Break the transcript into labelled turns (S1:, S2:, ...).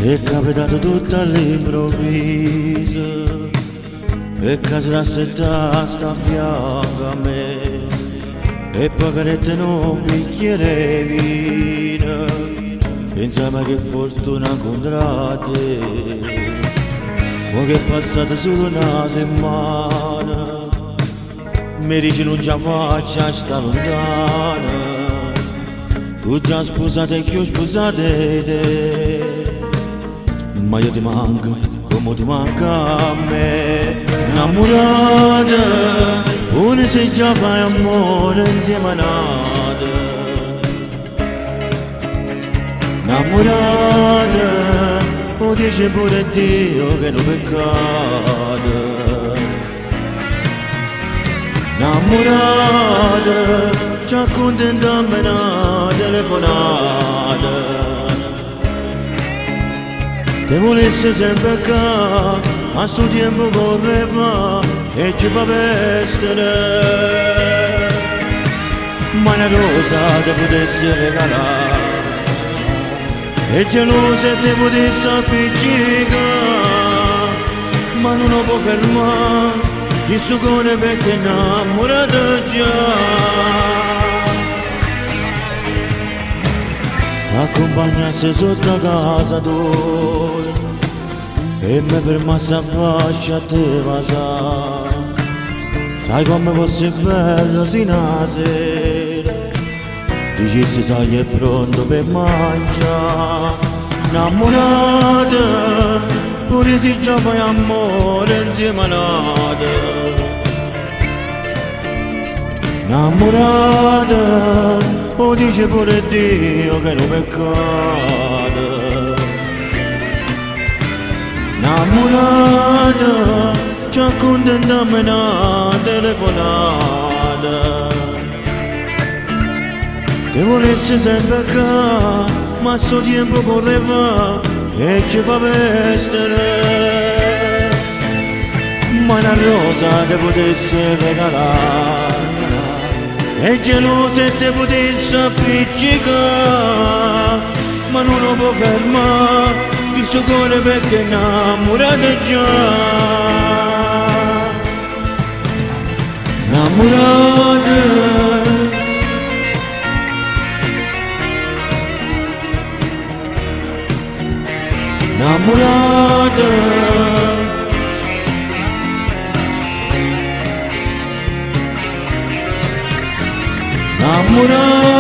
S1: È capitato tutto all'improvviso e che si assettata a fianco a me e poi cadette un bicchiere di vino. Pensavo che fortuna incontrate, ma che è passata solo una settimana. Mi dice non ce la faccio, sta lontana. Tu già sposata e che ho sposato te. Ma io ti manco come tu manca a me. Innamorata, pure se già fai amore insieme a n'ato. Innamorata, 'o dice pure Dio che è nu peccato. Innamorata, ci accontentiamo 'e na telefonata. Te vulesse sempe ccà, ma stu tiempo corre e va e ce fa vestere. Ma na rosa te putesse regalà e gelosa te putesse appiccicà, ma nun 'o può fermà chistu core pecché è 'nnammurato già. T'accumpagnasse sotto 'a casa toja e me fermasse abbascio a te vasà. Sai comme fosse bello si na sera dicisse saglie pronto pe mangià. Nnammurata, pure si già fai ammore insieme a n'ato. Nnammurata, 'o dice pure Dio che è nu peccato. Nnammurata, ci accuntentamm' 'e na telefonata. Te vulesse sempe ccà, ma sto tiempo corre e va e ce fa vestere. Ma na rosa te putesse regalà e gelosa e te putesse appiccicà, ma nun 'o può fermà chistu core pecché è 'nnammurato già. Nnammurata. Nnammurata. Nnammurata.